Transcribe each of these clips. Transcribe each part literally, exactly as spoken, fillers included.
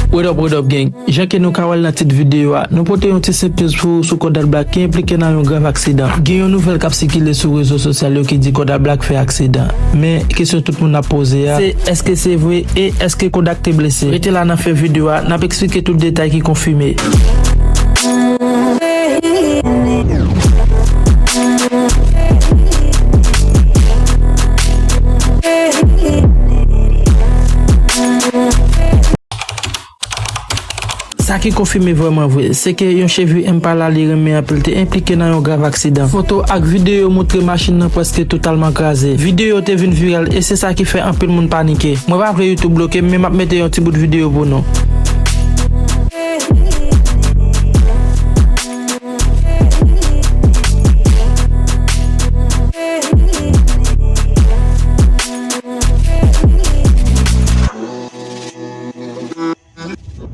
What up, what up, gang? Jan ke nou ka wè l nan tit videyo a, nou pote yon ti senp news pou ou sou Kodak Black ki enplike nan yon grav aksidan. Gen yon nouvèl k ap sikile sou rezo sosyal yo ki di Kodak Black fè aksidan. Men, kesyon tout moun ap poze a, se èske se vre e èske Kodak te blese? Rete la nan fen videyo a, n ap eksplike tout detay ki konfime. Sa ki konfime vrèman vre, se ke yon Chevy Impala li renmen anpil te enplike nan yon grav aksidan. Foto ak videyo montre machin nan prèske totalman kraze. Videyo te vin viral e se sa ki fè anpil moun panike. Mwen pa vle YouTube bloke m, men m ap mete yon ti bout videyo pou nou.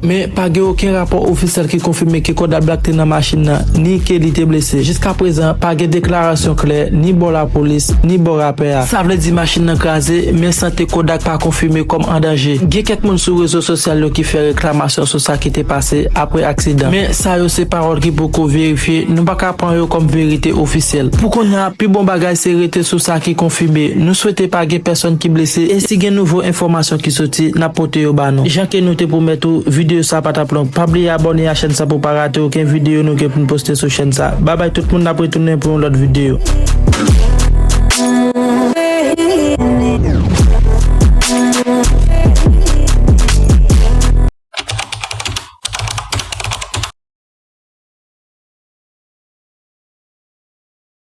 Men, pa gen okenn rapò ofisyèl ki konfime ke Kodak Black te nan machin nan, ni ke li te blese. Jiskaprezan, pa gen deklarasyon klè, ni bò lapolis, ni bò rapè a. Sa vle di machin nan kraze, men sante Kodak pa konfime kòm an danje. Gen kèk moun sou rezo sosyal yo ki fè reklamasyon sou sa ki te pase apre aksidan. Men, sa yo se pawòl ki poko verifye, nou pa ka pran yo kòm verite ofisyèl. Pou kounye a, pi bon bagay se rete sou sa ki konfime. Nou swete pa gen pèsonn ki blese, e si gen nouvo enfòmasyon ki soti, n ap pote yo ba nou. Jan ke nou te pwomèt ou, videyo sa pa t ap long. Pa bliye abòne a chèn sa pou w pa rate okenn videyo nou gen pou n poste sou chèn sa. Babay tout moun, n ap retounen pou yon lòt videyo.